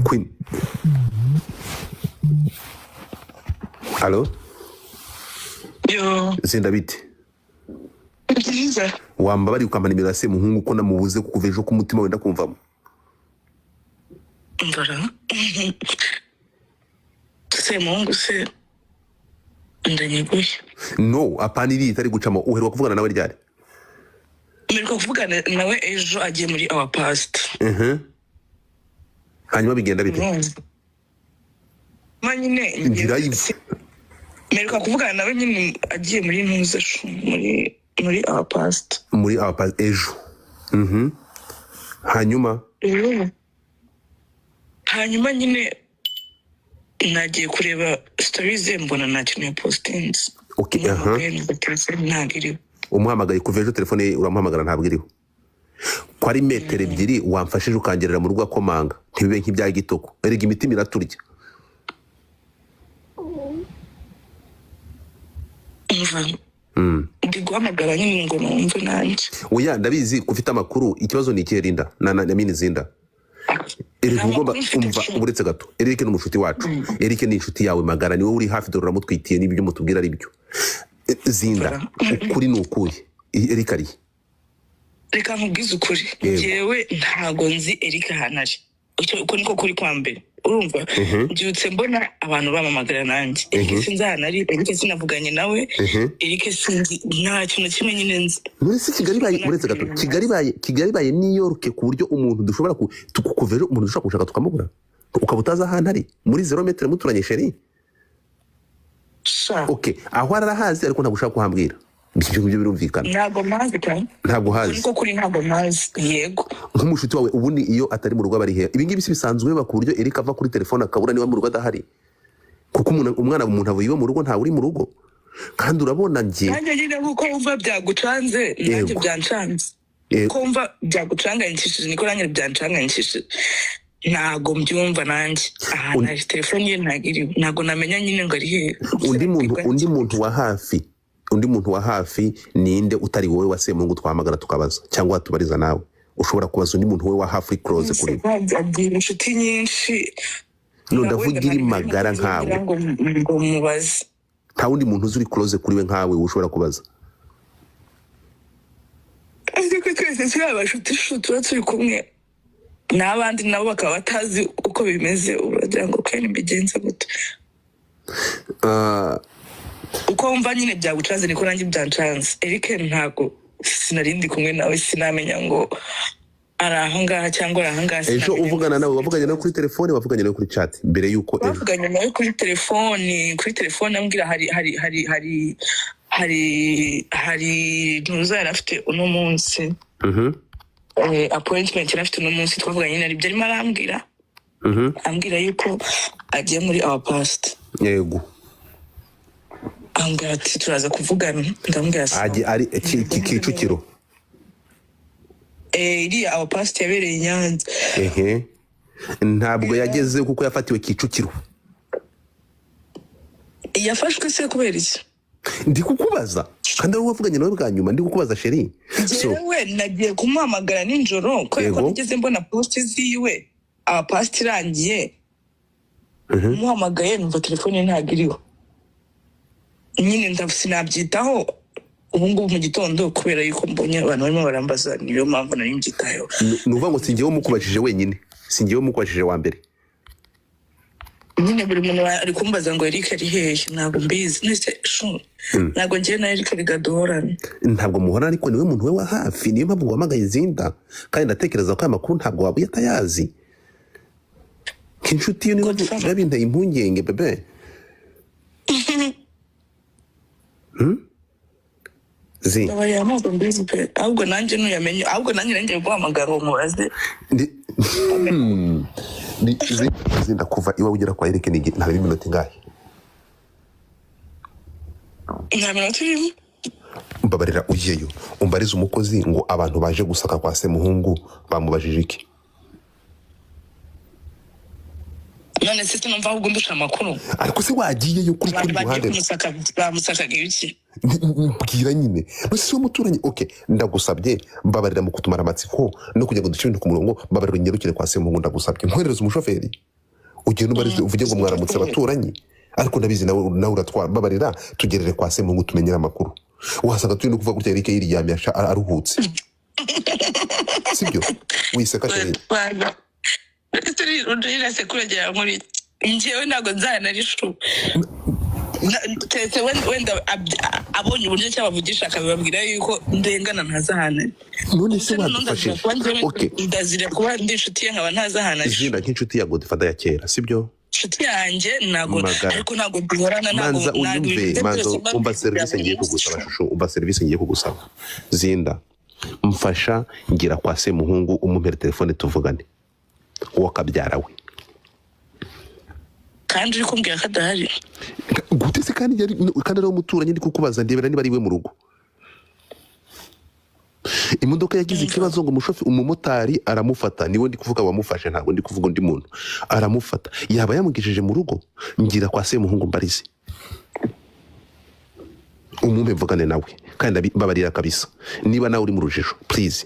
Queen, allo? Yo. Zinda, bite? Byiza. Wambabariye ukampa nimero ya Semuhungu, ko namubuze kuva ejo, ku mutima wenda kumvamo. Mbara Semuhungu se ndanyiguye. No, apana, iriya itari gucamo. Uheruka kuvugana nawe ryari? Mperuka kuvugana nawe ejo agiye muri Our Past. Hanyuma bigenda bite? Ma nyine Ngira mperuka kuvugana nawe nyine agiye muri ntuze shu, muri Our Past. Muri Our Past ejo. Hanyuma? Hanyuma nyine nagiye kureba stories ze, mbona nta kintu yapostinze. Okay, aha. Umuhamagaye, numva telefone ntabwo iriho. Umuhamagaye kuva ejo, telefone ye uramuhamagara ntabwo iriho. Ko ari metero 2, wamfashije ukangerera mu rugo akomanga, ntibibe nk'ibya Gitoko. Erega imitima iraturya. Umva, ndi guhamagara nyine ngo numve nanjye. Oya, ndabizi ko ufite amakuru. Ikibazo ni ikihe, Linda? Na mini Zinda, erega Nta ugomba makuru mfite. Umva, uretse gato, Eric ni umushuti wacu. Eric ni inshuti yawe magara, niwe uri hafi, dore uramutwitiye n'ibyo mutubwira ari byo. Zinda, ukuri ni ukuhe? Eric ari he? Reka nkubwize ukuri. Yego. Njyewe ntago nzi Eric ahantu ari. Uko niko kuri kwa mbere. Urumva, mbyutse mbona abantu bamamagara nanjye Eric sinzi ahantu ari. Eric sinavuganye nawe. Eric sinzi, nta kintu na kimwe nyine nzi. None se Kigali ibaye, uretse gato, Kigali ibaye New York, ku buryo umuntu dushobora kuva ejo umuntu dushobora gushaka tukamubura, ukaba utazi ahantu ari muri 0 metero muturanye, chérie? Sha. Okay, aho arahazi ariko ntabwo ushaka kuhambwira. Ibyo ngibyo birumvikana. Ntago mpazi pe. Ntabwo hazi? Niko kuri, ntago mpazi, yego. Nk'umushuti wawe, ubundi iyo atari mu rugo aba ari he? Ibi ngibi si bisanzwe biba ku buryo Eric ava kuri telefone akabura niba mu rugo adahari? Kuko umuntu, umwana, umuntu avuye iwe mu rugo, ntawe uri mu rugo, kandi urabona njye Nanjye nyine nkuko wumva byagucanze, nanjye byancanze. Ko wumva byagucanganyikishije, niko nanjye byancanganyikishije. Ntago mbyumva nanjye ahantu ari. Telefone ye ntago iriho, ntago namenya nyine ngo ari hehe. Undi muntu wa hafi ninde utari wowe wa Semungu twahamagara tukabaza, cyangwa watubariza nawe? Ushobora kubaza undi muntu we wa hafi, close kuri we? Agira inshuti nyinshi. No, ndavuga iri magara nkawe. Ngo mubaze? Nta wundi muntu uzi uri close kuri we nkawe ushobora kubaza? Ariko twese turi abashuti shu, tuba turi kumwe n'abandi nabo bakaba batazi uko bimeze. Uragira ngo kandi mbigenze gute? Ah, Uko wumva nyine byagucanze, niko nanjye byancanze. Eric ntago, sinari ndi kumwe nawe, sinamenya ngo ari ahangaha cyangwa ari ahangaha. Ejo Sinamenya. uvugana nawe, wavuganye nawe kuri telefone, wavuganye nawe kuri chat mbere yuko ejo? Bavuganye nawe kuri telefoni, ambwira hari ntuza yari afite uno munsi. Appointment yari afite uno munsi. Twavuganye nyine aribyo arimo arambwira. Ambwira yuko agiye muri Our Past. Ambwira ati turaza kuvugana, ndamubwira sawa. Agiye ari Kicukiro? Iriya Our Past yabereye i Nyanza. Ehe, ntabwo yageze kuko yafatiwe Kicukiro. Yafashwe se kubera iki? Ndi kukubaza kandi ari wowe wavuganye nawe bwa nyuma. Ndi kukubaza, chérie, so Njyewe nagiye kumuhamagara nijoro kubera ko nigeze mbona post ziwe Our Past irangiye. Muhamagaye numva telefone ye ntabwo iriho nyine, sinabyitaho. Ubu ngubu mu gitondo, kubera yuko mbonye abantu barimo barambaza, niyo mpamvu nari mbyitayeho. Ni ukuvuga ngo si njyewe umukubajije wenyine, si njyewe umukubajije wa mbere. Nyine buri muntu ari kumbaza ngo Eric ari hehe. Ntabwo mbizi nese shu, ntabwo ngiye na Eric bigaduhorana. Ntabwo muhorana, ariko niwe muntu we wa hafi, niyo mpamvu guhamagaye Zinda. Kandi ndatekereza ko aya makuru ntabwo waba uyatayazi nk'inshuti ye. Niyo mpamvu Godfather. biba binteye impungenge, bébé. Zi Abaye, ntabwo mbizi pe. Ahubwo nanjye nuyamenye, ahubwo nanjye ngiye guhamagara uwo mubaze. Zinda, kuva iwawe ugera kwa Eric ni ntabwo iminota ingahe? Nta minota irimo. Mbabarira ugiyeyo umbarize umukozi ngo abantu baje gusaka kwa Semuhungu bamubajije iki? None se sinumva ahubwo ndusha amakuru? Ariko se wagiyeyo kuri Abantu kuri bagiye ruhande rwe? Kumusaka bamusakaga ibiki? Mbwira nyine, mbese si we muturanyi? Okay, ndagusabye, mbabarira mu kutumara amatsiko no kugira ngo dushyire ibintu ku murongo. Mbabarira unyarukire kwa Semuhungu, ndagusabye, nkwerereze umushoferi, ugende ubarize, uvuge ngo mwaramutse abaturanyi. Ariko ndabizi nawe uratwara. Mbabarira tugerere kwa Semuhungu tumenyere amakuru. Wasanga turi no kuvuga gutya Eric yiryamye aruhutse, sibyo? Wiseka, chérie. Urase kuragera muri njyewe, ntabwo nzanarishu keretse wenda abonye uburyo cyabavugisha akabibabwira yuko ndengana ntazi ahantu ari. None se Ubuse noneho wadufashije? ndazira kuba njyewe, Okay. ndazira kuba ndi inshuti ye nkaba ntazi ahantu ari. Zinda, nk'inshuti ya Godfather ya kera, sibyo? Inshuti yanjye ntabwo Magara. ariko ntabwo duhorana, ntabwo Manza ntabwo unyumve. ibintu bye Manza byose mba umva mbikora serivisi buri ngiye munsi. kugusaba. Shusho, umva serivisi ngiye kugusaba. Zinda, mfasha ngira kwa Semuhungu, umumpere telefone tuvugane, uwo kabyara we. Kandi uri kumbwira ko adahari. Gute se kandi kandi ari umuturanyi? Ndi kukubaza, ndebera niba ari iwe mu rugo. Imodoka yagize ikibazo ngo umumotari aramufata. Niwe ndi kuvuga wamufashe, ntabwo ndi kuvuga undi muntu. Aramufata, yaba yamugejeje mu rugo. Ngira kwa Semuhungu mbarize, umumpe mvugane nawe. Kandi mbabarira kabisa, niba nawe uri mu rujijo, please.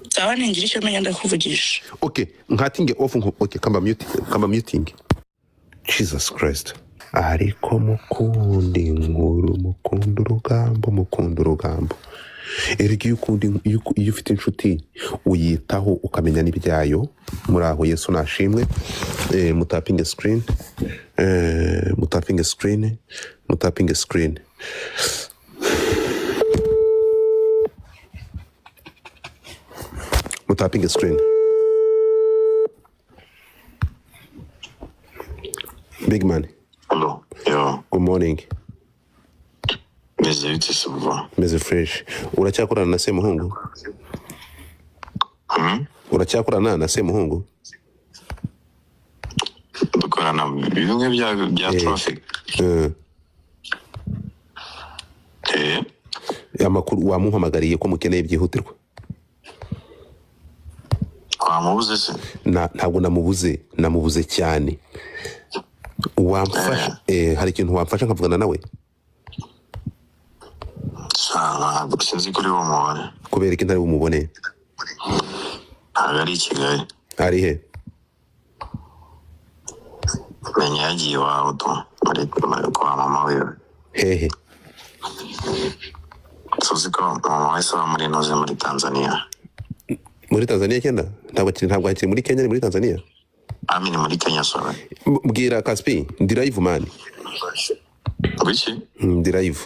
Sawa, ningira icyo menya ndakuvugisha. Okay, nkatinge off okay, kamba mute, kamba muting. Jesus Christ! Ariko mukunda inkuru, mukunda urugambo, mukunda urugambo. Erega iyo ukunda iyo ufite inshuti uyitaho, ukamenya n'ibyayo. Muri aho, Yesu nashimwe. Mutapinge screen, mutapinge screen, mutapinge screen. Mutapinge screen. Big man. Hello. Yo, Good morning. Meze bite Silva? Meze fresh. Uracyakorana na Semuhungu? Hmm? Uracyakorana na Semuhungu? Dukorana bimwe bya traffic. Amakuru, wamuhamagariye ko mukeneye byihutirwa? Wamubuze se? Ntabwo namubuze, namubuze cyane. Wamfasha? Hari ikintu wamfasha nkavugana nawe? Ntabwo sinzi kuri bumubone. Kubera ko ntari bumubone? Ntabwo ari i Kigali. Ari he? Menya yagiye iwabo tu muri kwa mama wiwe. Hehe? Tuzi ko mama wese aba muri Noze muri Tanzania. Muri Tanzania cyenda ntabwo akiri muri Kenya, ni muri Tanzania. Ami ni muri Kenya, sorry. Mbwira Kaspi, ndi live, man. Wiki? Ndi live.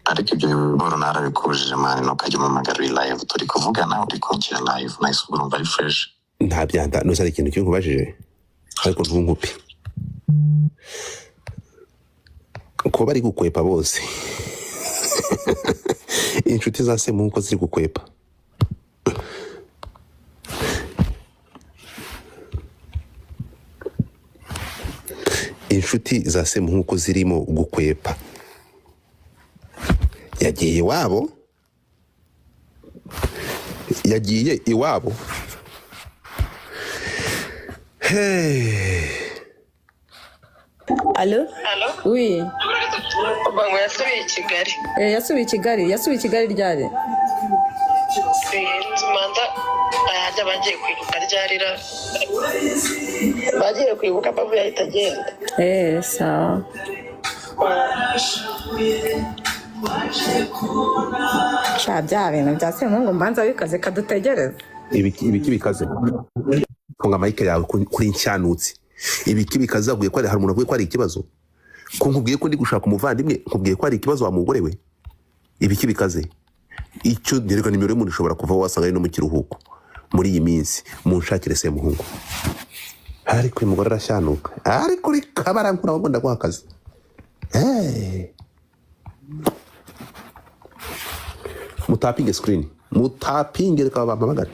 Ariko ibyo biboro narabikujije, man, ntukajya umpamagara uri live. Turi kuvugana uri kunshyira live. Nahise ubwo urumva ari fresh. Nta byanda nusa, hari ikintu kinkubajije ariko ntunkupe ko bari gukwepa bose. Inshuti za Semuhungu ko ziri gukwepa? Inshuti za Semuhungu ko zirimo gukwepa? Yagiye iwabo, yagiye iwabo. Hey. Allo? Oui. Ngo yasubiye i Kigali. Yasubiye i Kigali. Yasubiye i Kigali ryari? Sinzi manza ayajya bagiye kwibuka ryarira. Bagiye kwibuka mpamvu yahita agenda. Sawa. Sha, bya bintu bya Semuhungu mbanza bikaze, kadutegereze. Ibiki bikaze? Funga mic yawe kuri ncyanutsi. Ibiki bikaze? Avuye ko hari umuntu avuye ko hari ikibazo, ko nkubwiye ko ndi gushaka umuvandimwe, nkubwiye ko hari ikibazo wa mugore we. Ibiki bikaze? Icyo ndereka nimero y'umuntu ishobora kuva wasanga ari no mu kiruhuko muri iyi minsi. Munshakire Semuhungu. Ariko uyu mugore arashyanuka, ariko uri kabarankura ahubwo ndaguha akazi. Hey. Mutapinge screen, mutapinge, reka bampamagare.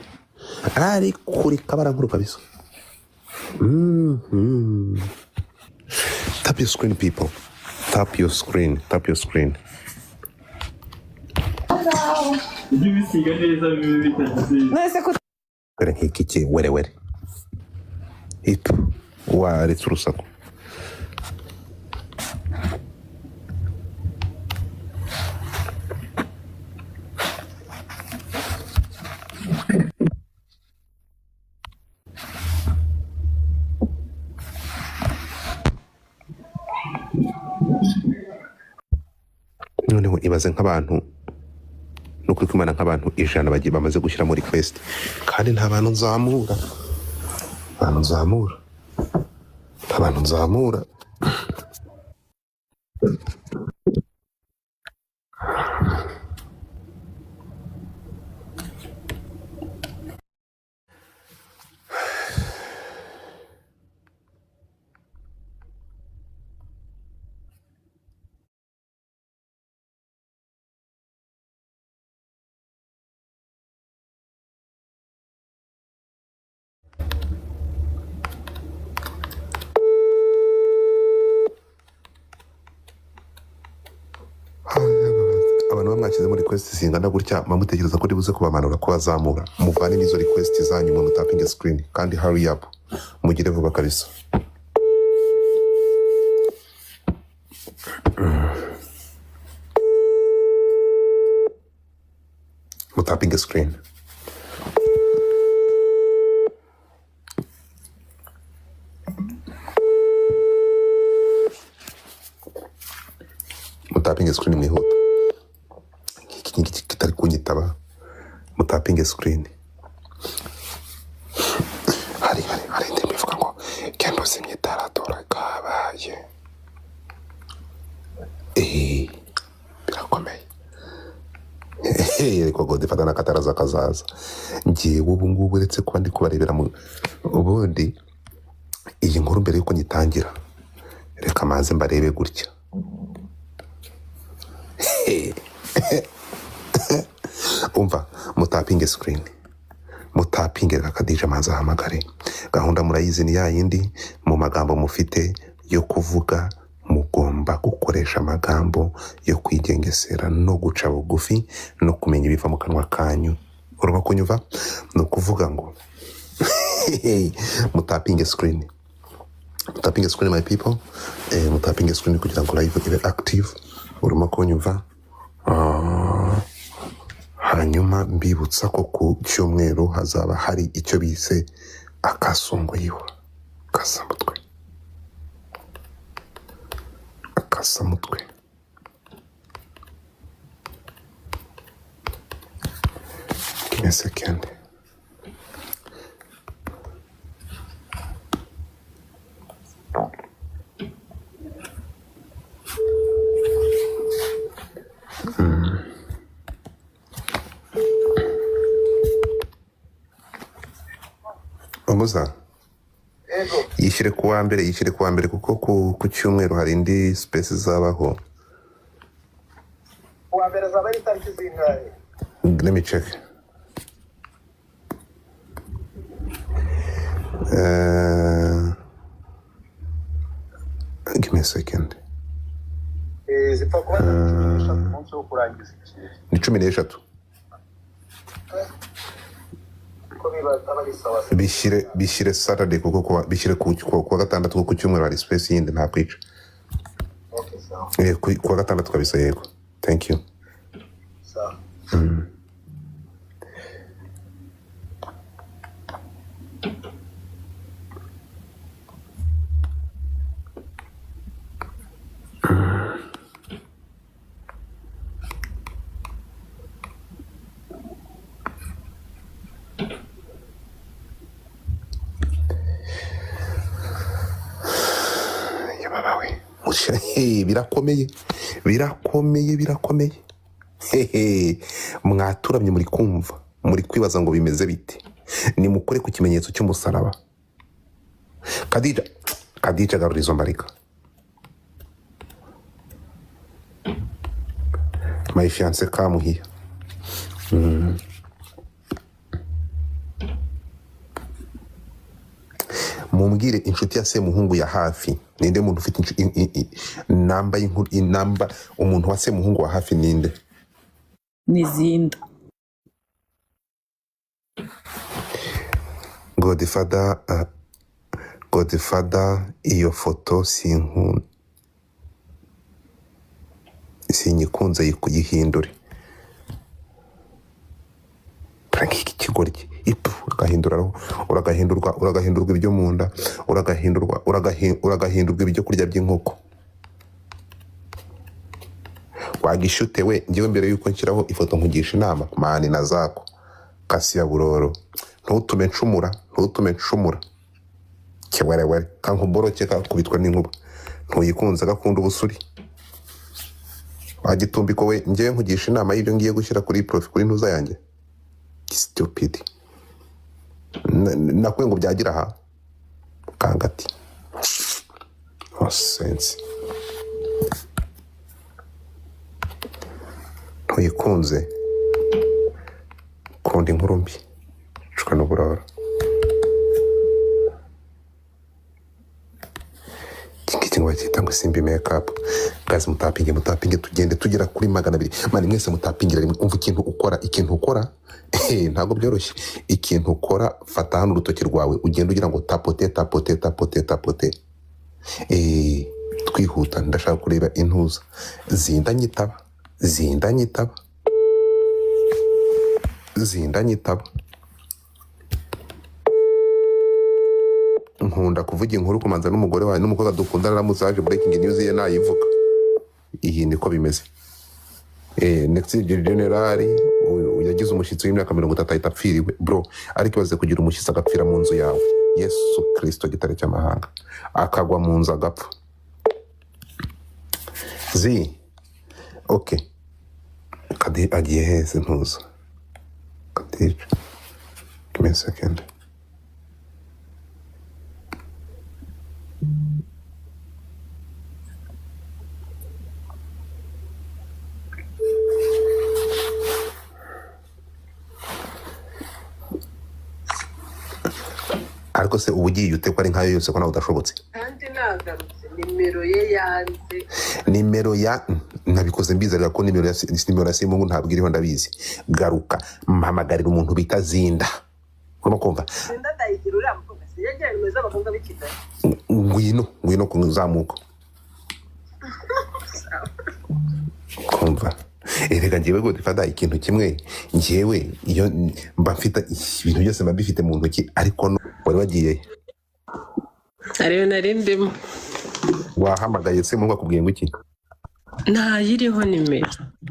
Ariko uri kabarankuru kabisa. Tap your screen, people, tap your screen, tap your screen. Ujye ubisiga neza bibe bitagize. None se ko Dore nk'iki ki werewere itu waretse urusaku. Noneho ibaze nk'abantu, ni ukuri kwimana, nk'abantu 100 bagiye bamaze gushyira muri request, kandi nta bantu nzamura, nta bantu nzamura, nta bantu nzamura. Abantu bamwashyize muri request zingana gutya, mutekereza ko ribuze kubamanura, kubazamura? Muvane n'izo request zanyu mu mutapinge screen, kandi hurry up, mugire vuba kabisa. Mutapinge screen, mutapinge screen mwihuta. Iki ngiki kitari kunyitaba, mutapinge screen. Hari indirimbo ivuga ngo genda uzimye itara dore kabaye. Birakomeye. Ariko godifata n'akataraza kazaza. Ngewe ubu ngubu uretse kuba ndi kubarebera mu ubundi iyi nkuru, mbere yuko nyitangira reka maze mbarebe gutya. Umva, mutapinge screen, mutapinge. Reka Khadija maze ahamagare. Gahunda murayizi, ni ya yindi. Mu magambo mufite yo kuvuga, mugomba gukoresha amagambo yo kwigengesera no guca bugufi no kumenya ibiva mu kanwa kanyu. Urumva kunyumva? Ni ukuvuga ngo mutapinge screen, mutapinge screen, my people. Mutapinge screen kugira ngo live ibe active. Urimo kunyumva? Hanyuma mbibutsa ko ku cyumweru hazaba hari icyo bise akasongoyiwa, akasamutwe, akasamutwe. Give me a second. Umuza yishyire ku wa mbere, yishyire ku wa mbere, kuko ku cyumweru hari indi space izabaho. Uwa mbere azaba ari itariki zingahe? Let me check. Give me a second. Zipfa kuba tariki 13, umunsi wo kurangiza ikintu. Ni 13. Ko biba aba ari sawa se. Bishyire Saturday, kuko bishyire ku wa gatandatu, kuko ku cyumweru hari space yindi ntakwica. Okay, sawa. Ku wa gatandatu kabisa. Yego, thank you. Sawa. Yababawe. Hey, birakomeye, birakomeye, birakomeye. Hehe, mwaturamye, muri kumva, muri kwibaza ngo bimeze bite? Nimukore ku kimenyetso cy'umusaraba. Khadija, Khadija, garura izo mbarika. My fiance kamuhiya. Mumbwire inshuti ya Semuhungu ya hafi ninde? Muntu ufite namba y'inkuru, inamba, umuntu wa Semuhungu wa hafi ninde? Nizinda. Godfather, Godfather, iyo foto sinyikunze, yihindure. Iki kigoryi ipu, uragahindura roho, uragahindurwa, uragahindurwa ibyo mu nda, uragahindurwa, uragahindurwa ibyo kurya by'inkoko. Wagishute we, njyewe mbere yuko nshyiraho ifoto nkugisha inama mani na zako kasi ya buroro, ntutume ncumura, ntutume ncumura kiwerewere kankuboroke kakubitwa n'inkuba. Ntuyikunze gakunda ubusuri wagitumbiko we, njyewe nkugisha inama y'ibyo ngiye gushyira kuri profi kuri ntuza yanjye. Stupid. Nakwe ngo byagira aha kangati nonsense. Ntuyikunze kunda inkuru mbi cwa n'uburoro. Iki ngiki ngo bacyita ngo simbi makeup. Guys, mutapinge, mutapinge, tugende tugera kuri 200. Mani mwese mutapingira rimwe. Umva ikintu ukora, ikintu ukora ntabwo byoroshye. Ikintu ukora, fata hano urutoki rwawe ugende ugira ngo tapote tapote tapote tapote. Twihuta, ndashaka kureba intuza zinda nyitaba, zinda nyitaba, zinda nyitaba. Nkunda kuvuga inkuru kumanza n'umugore wawe n'umukobwa dukundana aramutse haje breaking news ye nayivuga. Iyi niko bimeze. Next general yagize umushyitsi w'imyaka 30 ahita apfiriwe bro, ariko ibaze kugira umushyitsi agapfira mu nzu yawe. Yesu Kristo gitare cy'amahanga, akagwa mu nzu agapfa. Zi okay, Kadi agiye hese ntuza Kadija, give me a second. Ariko se uba ugiye ute ko ari nkayo yose ko nawe udashobotse? Kandi nagarutse nimero ye yanze. Nimero ya nabikoze mbizera ko nimero ya Simungu ntabwo iriho, ndabizi. Garuka mpamagarira umuntu bita Zinda, urimo kumva? Zinda ndayigira uriya mukobwa sinyagira nimero z'abakobwa b'i Kigali. Ngwino, ngwino kuzamuka kumva. Erega njyewe Godfather ikintu kimwe, njyewe iyo mba mfite ibintu byose mba mbifite mu ntoki, ariko no wari wagiye Ariyo nari ndimo. Wahamagaye se Mungu akubwiye ngo iki? Ntayiriho nimero.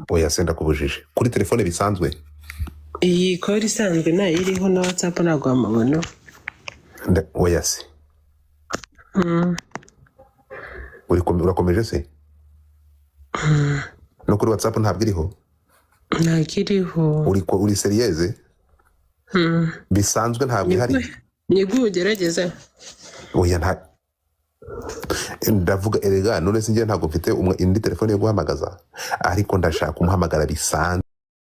Oya se ndakubujije kuri telefone bisanzwe. Iyi kode isanzwe ntayiriho na WhatsApp ntabwo wamubona. Oya se. Urakomeje se? No kuri WhatsApp ntabwo iriho? Ntabwo iriho. Uri seriyeze? Bisanzwe ntabwo ihari. Nibwo ugerageza. Oya nta ndavuga erega none sinjye ntabwo mfite indi telefone yo guhamagaza, ariko ndashaka kumuhamagara bisanzwe.